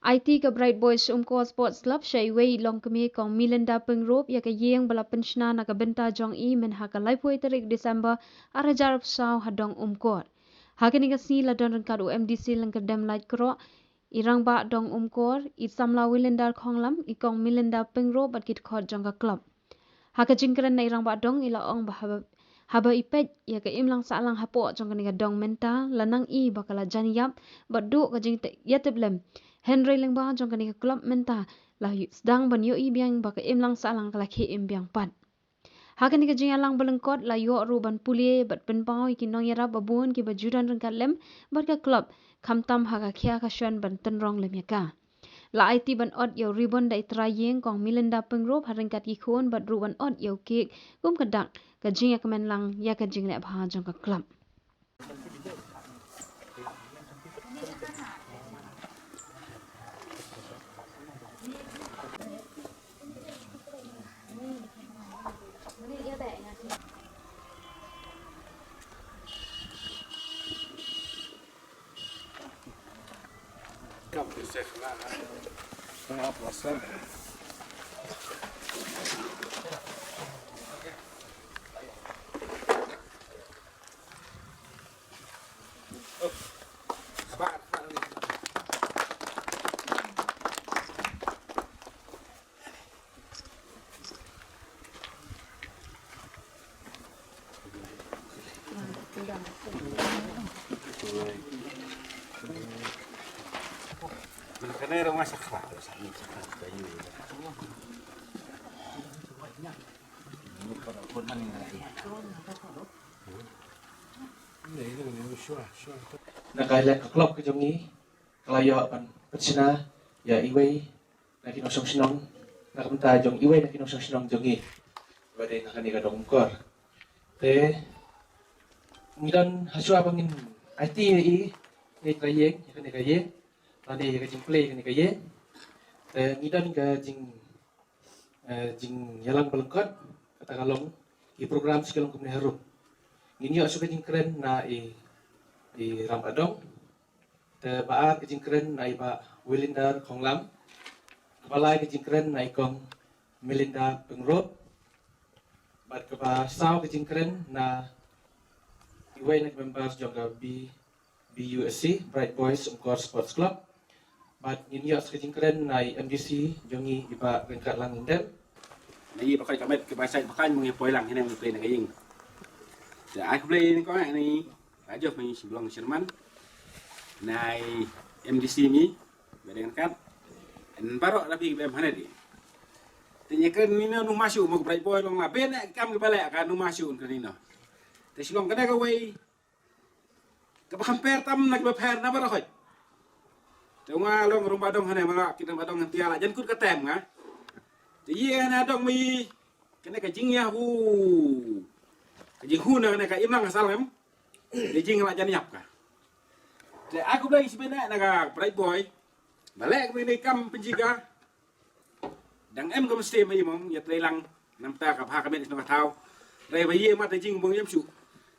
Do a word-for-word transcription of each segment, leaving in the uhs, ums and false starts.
Aiti ka Bright Boys Umkor Sports Club sha iwei i longkmie Kong Milinda Pyngrope ïa ka ïing ba la pynshna na ka bynta jong i mynha ka laiphew tarik December ar hajar arphew saw ha dong Umkor. Ha kane ka sngi la don ryngkat u M D C Lyngkyrdem Laitkroh, i rangbah dong Umkor, i samla Willendar Khonglam, i Kong Milinda Pyngrope bad ki dkhot jong ka club. Ha ka jingkren na i rangbah dong i la ong ba haba, haba i peit ïa ka imlang sahlang hapoh jong kane ka dong mynta la nang i ba ka la jan ïap bad duh ka jingïatiplem. Hynrei lyngba jong kane ka club mynta la sdang ban ïohi biang ba ka imlang sahlang ka la khie im biang pat. Ha kane ka jingïalang ba lyngkot la ïoh ruh ban pule bad pynpaw ïa ki nongïarap ba bun kiba ju don ryngkat lem bad ka club, khamtam ha ka khia ka shon ban tynrong lem ïa ka. La aiti ban ot ïa u ribon da i trai ïing Kong Milinda Pyngrope ha ryngkat ki khun bad ruh ban ot ïa u kek kum ka dak ka jingïakmen lang ïa ka jingleh bha jong ka club. Na ka leh ka club ka jong ngi ka la ïoh ban pynshna ïa iwei na ki nongshong shnong, na ka bynta jong iwei na ki nongshong shnong jong ngi ba dei na kane ka dong Umkor. Te ngi don ha shuwa ba ngin aiti ïa i, ïa i trai ïing ïa kane ka ïing lane ïa ka jingpule ïa kane ka ïing. Te ngi don ka jing, eh, jingïalang ba lyngkot, kata ka long ki program shi ka long kumne harum. Ngin ïoh shuh ka jingkren na i, i rangbah dong. Te ba ar ka jingkren na i Bah Willendar Khonglam. Kaba lai ka jingkren na i Kong Milinda Pyngrope. Bad kaba saw ka jingkren na iwei na ki members jong ka B, B U S C, Bright Boys Umkor Sports Club. Bad ngin ïoh sa ka jingkren na i M D C jong ngi i Bah Ryngkatlang Lyngdem. Na i ba khoi ka met kaba shait ba khaiñ mung ïa poi lang hynne mung poi na ka ïing. Te ai khublei ni ko ni. Ajoh, ma ngi shu long sherman na i M D C mi ba dang kat. En baroh la phi ba em hane di. Te ïa ka ni no nu ma shu mo ka Bright Boy long la ben eh kam ki ba leh ka nu ma shu ka ni no. Te shu long ka da kawei kaba compare tam na kiba pher na baroh hoi. Te nga long rangbah dong hane ma la ki rangbah dong hane ïa la jan kut ka tem nga. Te ïa na dong mi kane ka jingïahu, ka jinghu na kane ka imlang ka sahlang. Ka jing la jan ïap ka. Te ai khublei shibun na ka Bright Boy ba leh kane ka kam pynjhieh ka. Dang em ka mesti ma i mong ïa trei lang namar ka bha ka met shnong ka thaw. Trei ba ïa ma te jing bong ïam shu.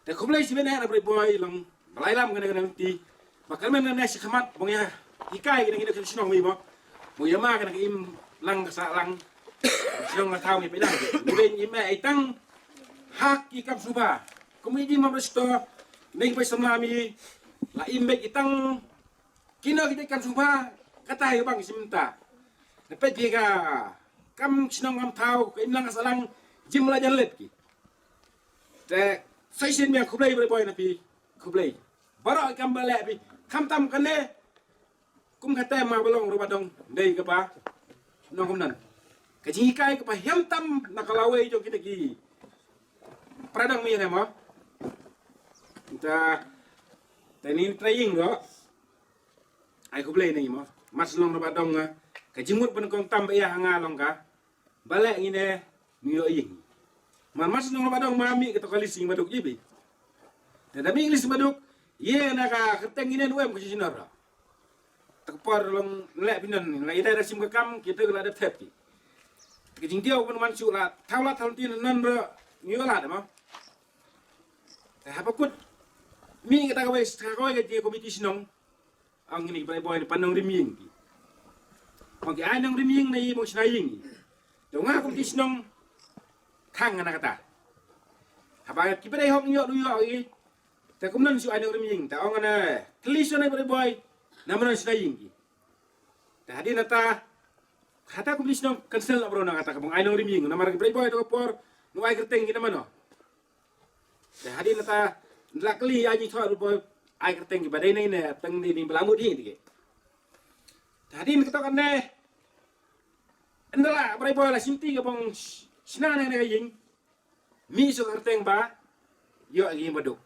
Te khublei shibun na Bright Boy long ba lai lam kane kane ti. Ba kyrmen na ne shi khmat bong ïa hikai kane kane shnong mi mo. Bong ïa ma kane ka imlang ka sahlang. Shnong ka thaw mi pynang. Bong ïa ma i tang hak i kam sngewbha. Kum i jing ma resto. Neng bai samla mi la im bek i tang kino ki kam sngewbha kata hi bang i shim ta. Na peit phi ka kam shnong kam thaw ka imlang ka sahlang jim la jan let ki. Te sa shisien biang khublei Bright Boy na phi khublei. Baroh kam ba leh phi khamtam kane kum kata ma ba long rangbah dong dei kaba nong kumnan. Ka jinghikai kaba hiam tam na ka lawei jong kine ki para dong mi ne mo. Ta te ni training do. Ai khublei na i mo. Mar shu long rangbah dong nga ka jingmut ban kong tam ba ïa ha nga long ka ba leh ngin ne ngi ïoh ïing. Mar mar shu long rangbah dong ma mih kata ka list ïing baduk ji bi. Te da mih list baduk ïa na ka kyrteng ngin ne nu em ka shisha nor. Te ka por long leh phi nan la ïa da shim ka kam kita la dep thep ki. Te ka jingdiaw ban man shu la thaw la thaw tin nan ro ngi ïoh la da mo. Te haba kut mih kata kawei ka kawei ka jingïa komiti shnong. Ang ni Bright Boy ni pan nongrim ïing ki. Mo ki ai nongrim ïing na i mo shna ïing. To nga kum ki shnong khang na kata. Haba ki ba dei hok ïoh du ïoh i. Te kumno shu ai nongrim ïing. Te ong na kli shu na i Bright Boy. Na mano shna ïing ki. Te hadien nata kata kum ki shnong cancel na bro na kata ka bang ai nongrim ïing. Namar ki Bright Boy to ka por nu ai kyrteng ki na mano. Te hadien nata la kli ai ji thor Bright Boy ai kyrteng ki ba dei nei ne teng ni ni bla mut hi dike. Te hadien kata kan ne. Ndala Bright Boy la shinti ka bang shna ne ne ka ïing. Mi suk kyrteng ba ïoh ïing baduk.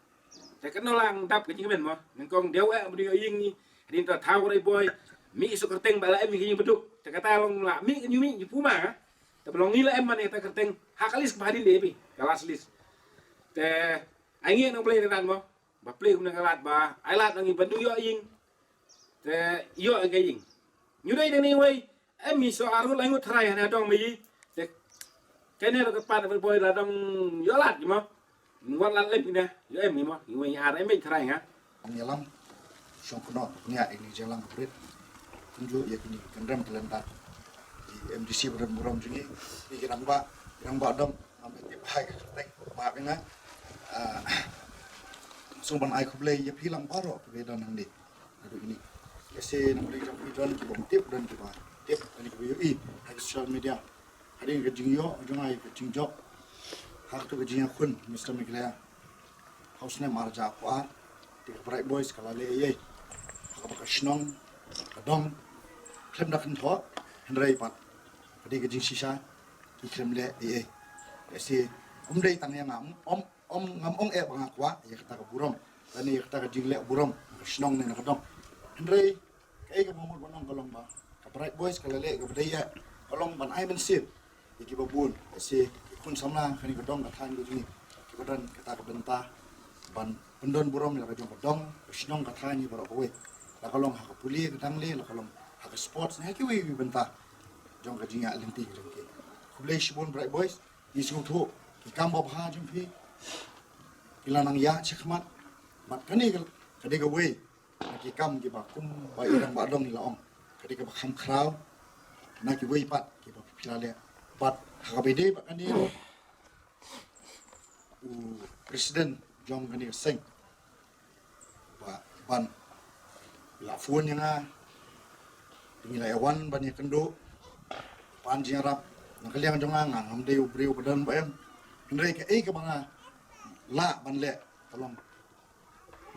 Te kano lang dap ka jingmen mo. Nengkong deu eh mudi ïoh ïing ni. Hadien ta thaw Bright Boy. Mi suk kyrteng ba la em ïing baduk. Te kata long la mi ka nyumi ni puma. Te belong ni la em mane ta kyrteng. Ha kalis ba hadien de bi. Kalas lis. Te ai ngi nong play ran mo. Ba play kum nang kalat ba. Ai lat nang i bandu ïoh ïing. Te ïoh ka ïing. Nyu dei dei ni wei. Em mi so aru lai ngut trai hana dong mi. Te kene lo ka pan Bright Boy la dong ïoh lat mo. Ngut lat lem ni ïoh em ni mo. Ni wei ar em mi trai nga. Ngi lam shong kno nya ini jalang brit. Kunju ya kini kendram kelenta. Di M D C burom burom juni. Ni kirang ba kirang ba dong. Am tip hai ka kerteng. Ma bina. Sung ban ai khublei ya phi lam baro khublei don nang di. Aduh ini. Ese nang beri jong phi don ki bom tip don ki ba tip don ki ba yu i ha social media. Hadien ka jingïoh jong ai ka jingjop. Ha ka tu ka jingïakhun Mister Meghalaya. Hausne marja ko ar. Ti ka Bright Boys ka la leh ei ei. Ha ka ba ka shnong ka dong. Khlem da kynthok hynrei pat. Ka dei ka jingshisha ki khlem leh ei ei. Ese kum dei tang ïa nga om om ngam ong eh ba nga kwah ïa kata ka burom. Lane ïa kata ka jingleh burom ka shnong ne na ka dong. Hynrei kaei kaba mut ban ong ka long ba ka Bright Boys ka la leh kaba dei ïa ka long ban ai mynsiem ïa kiba bun, ïa si ki khun samla kane ka dong ka thaiñ ka jong ngi kiba don kata ka bynta ban pyndon burom ïa la ka jong ka dong ka shnong ka thaiñ ïa baroh kawei. La ka long ha ka pule ka dangle, la ka long ha ka sports ne ha kiwei kiwei bynta jong ka jingïaid lynti ka jong ki. Khublei shibun Bright Boys, ngi sngewthuh ki kam babha jong phi ki la nang ïaid shakhmat. Bad kane ka dei kawei na ki kam kiba kum ba i rangbah dong i la ong ka dei kaba kham khraw na kiwei pat kiba phi la leh. Bad ha kaba ïadei bad kane ruh u president jong kane ka seng ba ban i la phone ïa nga. Ngi la ïa wan ban ïakynduh pan jingïarap na ka liang jong nga, nga ngam dei u briew ba don ba em. Hynrei kaei kaba nga lah ban leh ka long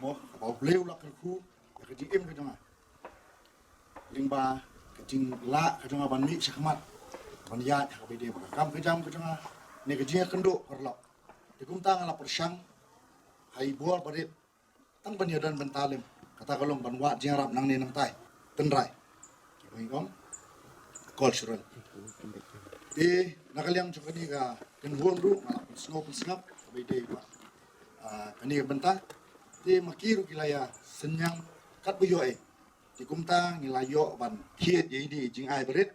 mo kaba U Blei u la kyrkhu ïa ka jingim ka jong nga. Lyngba ka jinglah ka jong nga ban mih shakhmat ban ïaid ha kaba ïadei bad ka kam ka jam ka jong nga ne ka jingïakynduh paralok. Te kumta nga la pyrshang ha i bor barit tang ban ïadon bynta lem kata ka long ban wad jingïarap nangne nangtai. Tynrai kiba ngi ong cultural. Te na ka liang jong kane ka kynhun ruh nga la pynsngew pynsngap kaba ïadei bad kane ka bynta. Te ma ki ruh ki la ïa synñiang katba ïoh ei. Te kumta ngi la ïoh ban thied ïa ine i jingai barit.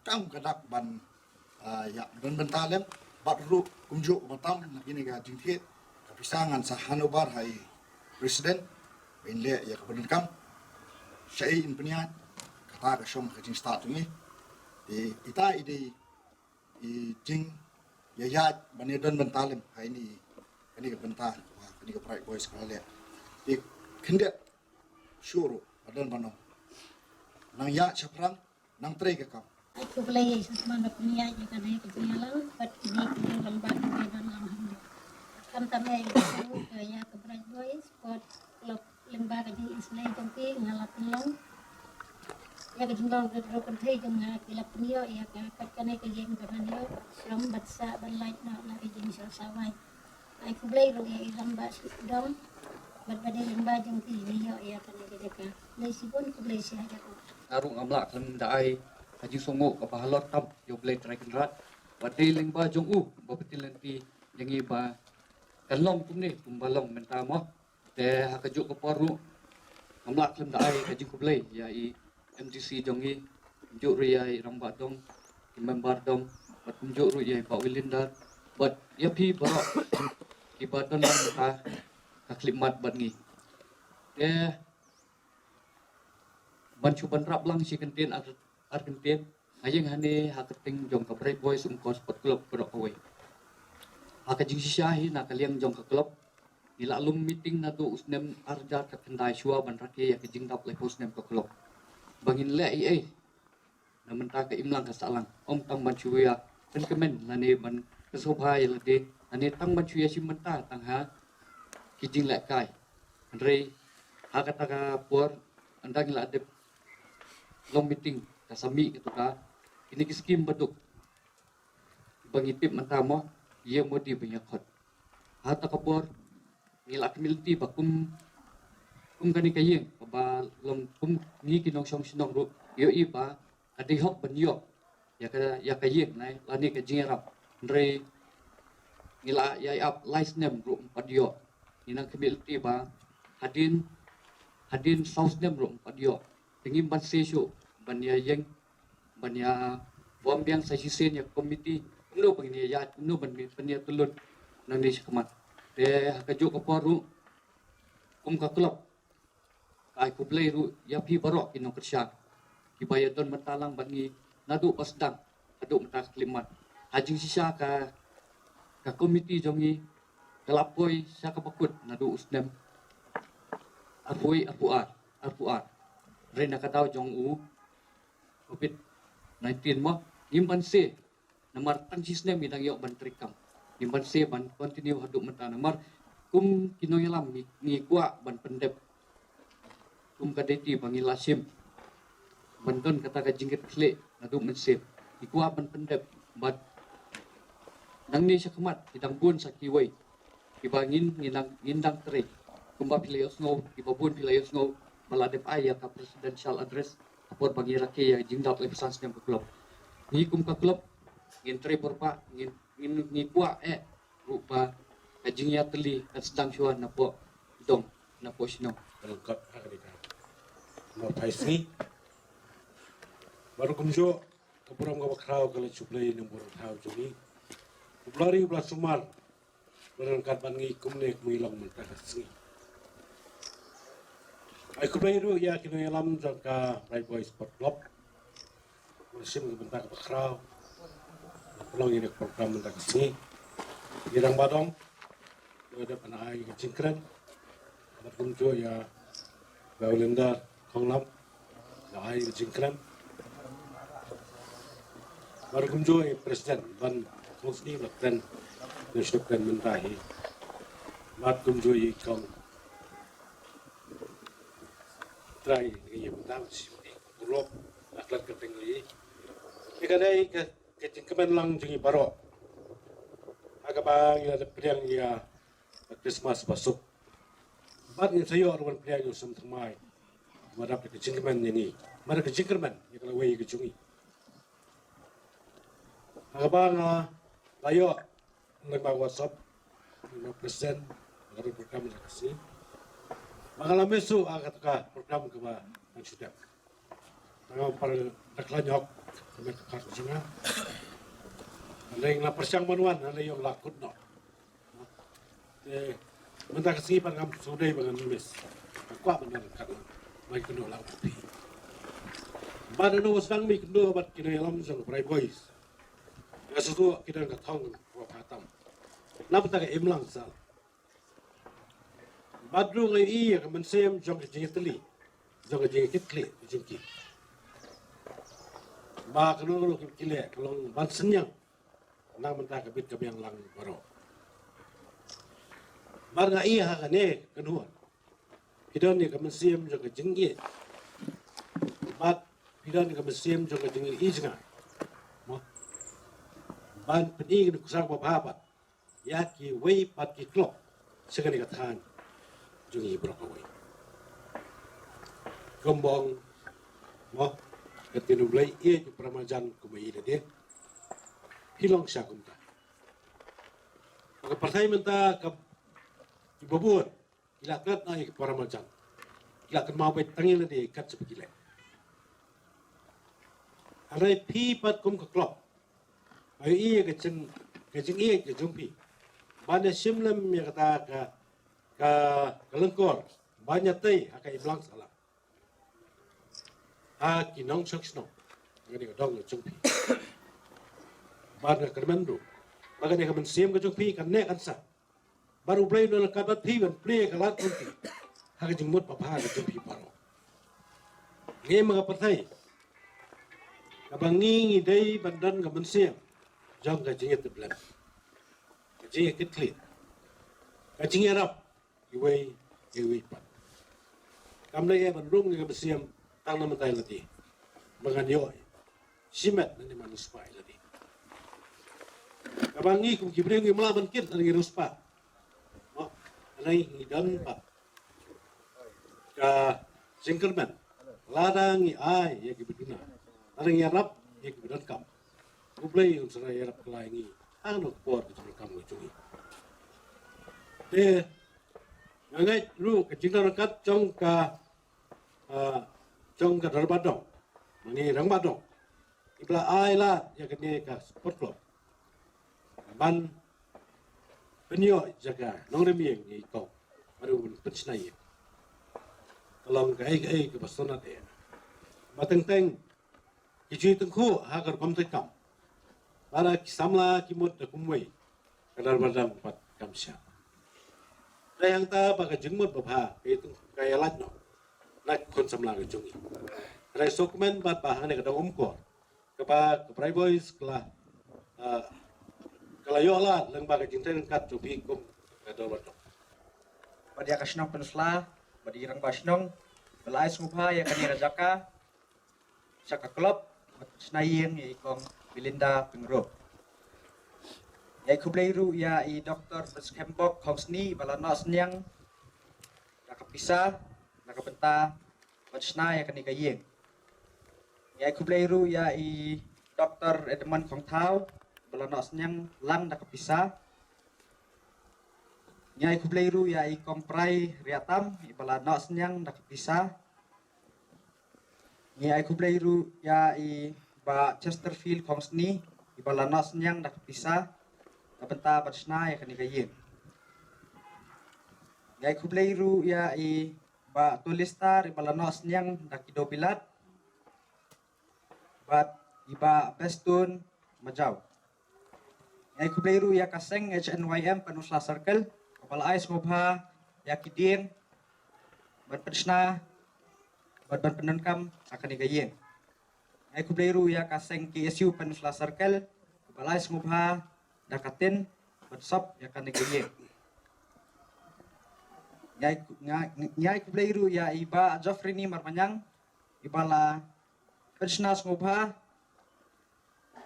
Kam ka dak ban ïa ban bynta lem bad ruh kumjuh ba tam na kine ka jingthied ka pisa ngan sa hand over ha i president ba in leh ïa ka ban kam. Sha i in pynïaid kata ka shong ka jingstad jong i. Te ita i dei i jing ïa ïaid ban ïa don bynta lem ha ine kane ka bynta kane ka Bright Boys ka la leh. Te khyndiat shuh ruh ba don ban ong nang ïaid shaphrang nang trei ka kam. Ai khublei ïa i Sutman ba pynïaid ïa kane ka jingïalang bad kine ki jinglang bad ki don lang hangne. Khamtam ïa i ka ïa ka Bright Boys bad lyngba ka jingisynei jong ki nga la pynlong ïa ka jinglong ka drok kynthei jong nga ki la pynïoh ïa ka pat kane ka ïing ba ngan ïoh shong bad sah ban lait noh na ka jingshisha sawai. Ai khublei ruh ïa i rangbah dong bad ba dei lyngba jong ki ngi ïoh ïa kane ka jaka. Khublei shibun, khublei shihajar. Nga ruh ngam lah khlem da ai ka jingsngewnguh kaba halor tam ïa U Blei Trai Kynrad ba dei lyngba jong u ba pynlong lynti ïa ngi ba kan long kumne kumba long mynta mo. Te ha kajuh ka por ruh ngam lah khlem da ai ka jingkhublei ïa i M D C jong ngi, kumjuh ruh ïa i rangbah dong, ki member dong, bad kumjuh ruh ïa i Bah Willinder bad ïa phi baroh kiba don lang ha ka khyllipmat bad ngi. Te ban shu ban rap lang shi kyntien ar ar kyntien, nga ïeng hangne ha kyrteng jong ka Bright Boys Umkor Sport Club baroh kawei. Ha ka jingshisha hi na ka liang jong ka club, ngi la lum meeting naduh u snem ar hajar khyndai shuwa ban rakhe ïa ka jingdap laiphew snem ka club. Ba ngin leh ei ei na mynta ka imlang ka sahlang, ym tang ban shu ïa pynkmen lane ban kyrshoh bha ïa lade, lane tang ban shu ïa shim bynta tang ha ki jinglehkai. Hynrei ha kata ka por, ynda ngi la dep long meeting, ka sa mih kata ka, kine ki skim baduk ba ngi tip mynta mo, ïa Modi ba ïa khot. Ha kata ka por ngi la khmih lynti ba kum, kum kane ka ïing kaba long kum ngi ki nongshong shnong ruh, ïohi ba ka dei hok ban ïoh ïa ka, ïa ka ïing, lane, lane ka jingïarap. Hynrei ngi la ïa ap lai snem ruh ym pat ïoh. Ngi nang khmih lynti ba hadien, hadien saw snem ruh ym pat ïoh. Te ngim banse shuh ban ïa ïeng, ban ïa bom biang sa shisien ïa ka komiti, kumno ban ïa ïaid, kumno ban, ban ïa tylli nangne shakhmat. Te ha kajuh ka por ruh, kum ka club, ka ai khublei ruh ïa phi baroh ki nongkyrshan kiba ïa don bynta lang bad ngi naduh ba sdang haduh mynta ka khyllipmat. Ha jingshisha ka, ka komiti jong ngi ka la poi sha kaba kut naduh u snem arphew wei, arphew ar, arphew ar. Hynrei na ka daw jong u covid nineteen mo, ngim banse, namar tang shi snem ngi dang ïoh ban treikam. Ngim banse ban continue haduh mynta namar kum ki nongïalam ngi, ngi kwah ban pyndep kum ka dei te ba ngi la shim ban don kata ka jingkitkhlieh naduh mynsiem. Ngi kwah ban pyndep bad nangne shakhmat ki dang bun sa kiwei kiba ngin, ngin dang, ngin dang trei. Kumba phi la ïohsngew, kiba bun phi la ïohsngew ba la dep ai ïa ka presidential address ha por ba ngi rakhe ïa ka jingdap laiphew san snem ka club. Ngi kum ka club ngin trei por ba ngin, ngin, ngi kwah eh ruh ba ka jingïatylli kan sdang shuwa napoh dong, napoh shnong. Ka lyngkot ha ka dei ka. Mo phai sngi. Bad ruh kumjuh ka burom kaba khraw ka leit sha U Blei na burom thaw jong ngi. U Blei u ba la sumar ba la ryngkat bad ngi kumne kumba ngi long mynta ka sngi. Ai khublei ruh ïa ki nongïalam jong ka Bright Boys Sport Club. Ba la shim ka bynta kaba khraw ban pynlong ïa ka program mynta ka sngi. Ïa dang ba dong, ïa dep ban ai ka jingkren. Bad kumjuh ïa Bah Linda Khonglam, la ai ka jingkren. Bad kumjuh ïa President Bah Thongsngi, la kren, la shu kren mynta hi. Bad kumjuh ïa i Kong Trai, ïa mynta shi purok la klet kyrteng ïa i. Ïa kane ka, ka jingkmen lang jong ngi baroh ha kaba ngi la pdiang ïa ka Christmas ba suk. Bad ngin sa ïoh ruh ban pdiang ïa u Sem Thymmai ba dap da ka jingkmen ïa ngi, ba da ka jingkyrmen ïa ka lawei ka jong ngi. Ha kaba nga la ïoh lyngba WhatsApp, lyngba President, lyngba program ka sngi. Ba nga la mih shuh ha kata ka program kaba ngan shu dep. Tang ba para da khlaiñ hok ka met ka khar ka jong nga. Hynrei nga la pyrshang ban wan, hynrei ïoh la kut noh. Te mynta ka sngi pat ngam sngewdei ba ngan miss. Nga kwah ban wan kat lang. Ba ïakynduh lang bad phi. Bad ïa uno uba sdang ban ïakynduh bad ki nongïalam jong ka Bright Boys. Nga sngewthuh ki don ka thong kaba bha tam na bynta ka imlang sahlang. Bad ruh nga ïohi ïa ka mynsiem jong ka jingïatylli, jong ka jingïakitkhlieh jong ki. Ba kano kano kaba ki leh ka long ban synñiang na bynta ka bit ka biang lang baroh. Bad nga ïohi ha kane ka nongwan phi don ïa ka mynsiem jong ka jingïeit. Bad phi don ïa ka mynsiem jong ka jingïeit jong nga. Mo. Ban pyni ka nuksa kaba bha bad ïa kiwei pat ki club sha kane ka thaiñ jong ngi baroh kawei. Kumba ong, mo, ka ktien U Blei, ïeit ïa u para marjan kumba ïeit ïa lade. Phi long sha kumta. Ka pyrthei mynta ka, kiba bun ki la klet noh ïa ki para marjan. Ki la kynmaw beit tang ïa lade kat shaba ki leh. Hynrei phi pat kum ka club, ai ïa ka jing, ka jingïeit ka jong phi ban ïa shim lem ïa kata ka, ka, ka lyngkor ban ïa tei ha ka imlang sahlang ha ki nongshong shnong. Kane ka dong ka jong phi. Bad nga kyrmen ruh ba kane ka mynsiem ka jong phi kan neh kan sah. Bad U Blei un nang ryngkat bad phi ban plie ka lad jong phi ha ka jingmut babha ka jong phi baroh. Ngi ma ka pyrthei kaba ngi ngi dei ban don ka mynsiem jong ka jingïatiplem, ka jingïakitkhlieh, ka jingïarap iwei ïa iwei pat. Kam dei ban rung ïa ka mynsiem tang na mynta ïa lade ba ngan ïoh shimet na niman riewspah ïa lade. Kaba ngi kum ki briew ngim lah ban kit lada ngi riewspah. Mo, hynrei ngi don pat ka jingkyrmen lada ngi ai ïa kiba duna, lada ngi ïarap ïa kiba donkam. U Blei un sa ïarap kylla ïa ngi ha kano ka por ka jingdonkam ka jong ngi. Te nga ngeit ruh ka jingdonkam jong ka, ah, jong ka Dorbar Dong, ma ngi Rangbah Dong, kiba la ai lad ïa kane ka sport club ban pynïoh jaka nongrim ïing ïa i kong, bad ruh ban pynshna ïing. Ka long kaei kaei kaba sngewtynnat eh. Ba teng teng ki ju ïatyngkhuh ha ka rukom treikam, lada ki samla ki mut da kumwei, ka Dorbar Dong pat kam shah. Dei hangta ba ka jingmut babha ka ïatyngkhuh, ka ïalait noh na ki khun samla ka jong ngi. Hynrei sngewkmen bad ba hangne ka dong Umkor kaba ka Bright Boys ka la, ah, ka la ïoh lad lyngba ka jingtrei ryngkat jong phi kum ka Dorbar Dong. Bad ïa ka shnong Pynursla bad i Rangbah Shnong ba la ai sngewbha ïa kane ka jaka sha ka club ban shna ïing ïa i kong Belinda Pyngrope. Ngi ai khublei ruh ïa i Doktor Pynskhem Bok Khongsni ba la noh synñiang da ka pisa na ka bynta ban shna ïa kane ka ïing. Ngi ai khublei ruh ïa i Doktor Edmund Khongthaw ba la noh synñiang lang da ka pisa. Ngi ai khublei ruh ïa i kong Prai Riatam iba la noh synñiang da ka pisa. Ngi ai khublei ruh ïa i Bah Chesterfield Khongsni iba la noh synñiang da ka pisa na bynta ban shna ïa kane ka ïing. Ngi ai khublei ruh ïa i Bah Tolistar iba la noh synñiang da ki dewbilat bad i Bah Beston Majaw. Ngi ai khublei ruh ïa ka seng H N Y M Pynursla Circle kaba la ai sngewbha ïa ki dieng ban pynshna bad ban pyndonkam ha kane ka ïing. Ngi ai khublei ruh ïa ka seng K S U Pynursla Circle kaba la ai sngewbha da ka tin ban sop ïa kane ka ïing. Ngi ai, ngi ai, ngi ai khublei ruh ïa i Bah Geoffrey Ni Marmanyang iba la pynshna sngewbha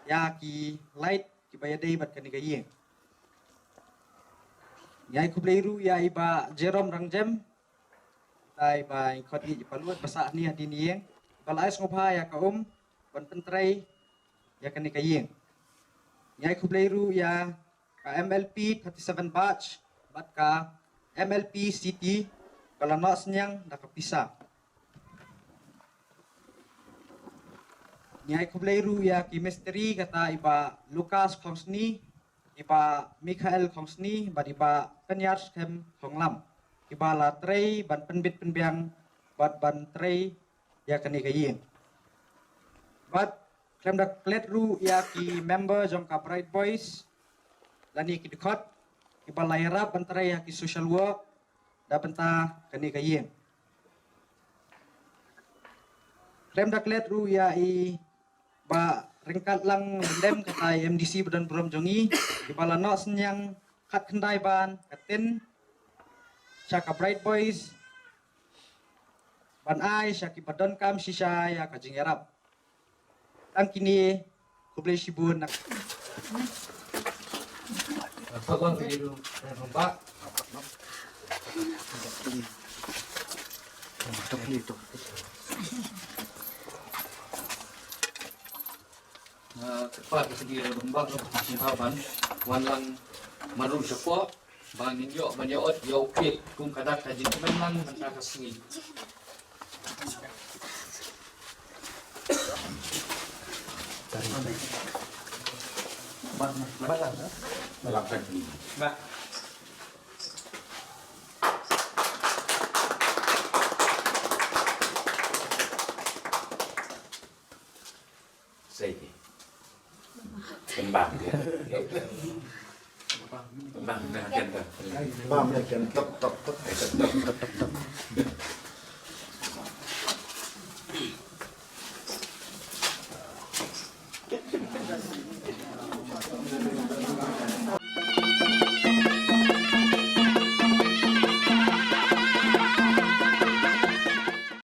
ïa ki light kiba ïadei bad kane ka ïing. Ngi ai khublei ruh ïa i Bah Jerome Rangjem, tai ba i khot i paluat ba sah ni hadien ïing, ba la ai sngewbha ïa ka um ban pyntrei ïa kane ka ïing. Ngi ai khublei ruh ïa ka M L P thirty-seven batch bad ka M L P City ba la noh synñiang da ka pisa. Ngi ai khublei ruh ïa ki mistri kata i Bah Lucas Khongsni, i Bah Michael Khongsni bad i Bah Kenyar Skhem Khonglam, kiba la trei ban pynbit pynbiang bad ban trei ïa kane ka ïing. Bad khlem da klet ruh ïa ki member jong ka Bright Boys lane ki dkhot kiba la ïarap ban trei ïa ki social work da bynta kane ka ïing. Khlem da klet ruh ïa i Bah Ryngkatlang Lyndem kata i M D C ba don burom jong ngi, iba la noh synñiang khatkhyndai ban ka tin sha ka Bright Boys ban ai sha kiba donkam shisha ïa ka jingïarap. Tang kine, khublei shibun. Kyrpad ïa kine ki rangbah, ki rangbah ban wan lang marwei shapoh ba ngin ïoh ban ïa ot ïa u peit kum ka dak ka jingkmen lang mynta ka sngi. Sei ki. Kembang dia. Kembang na ken ka. Bam na ken tok tok tok. Tok tok tok.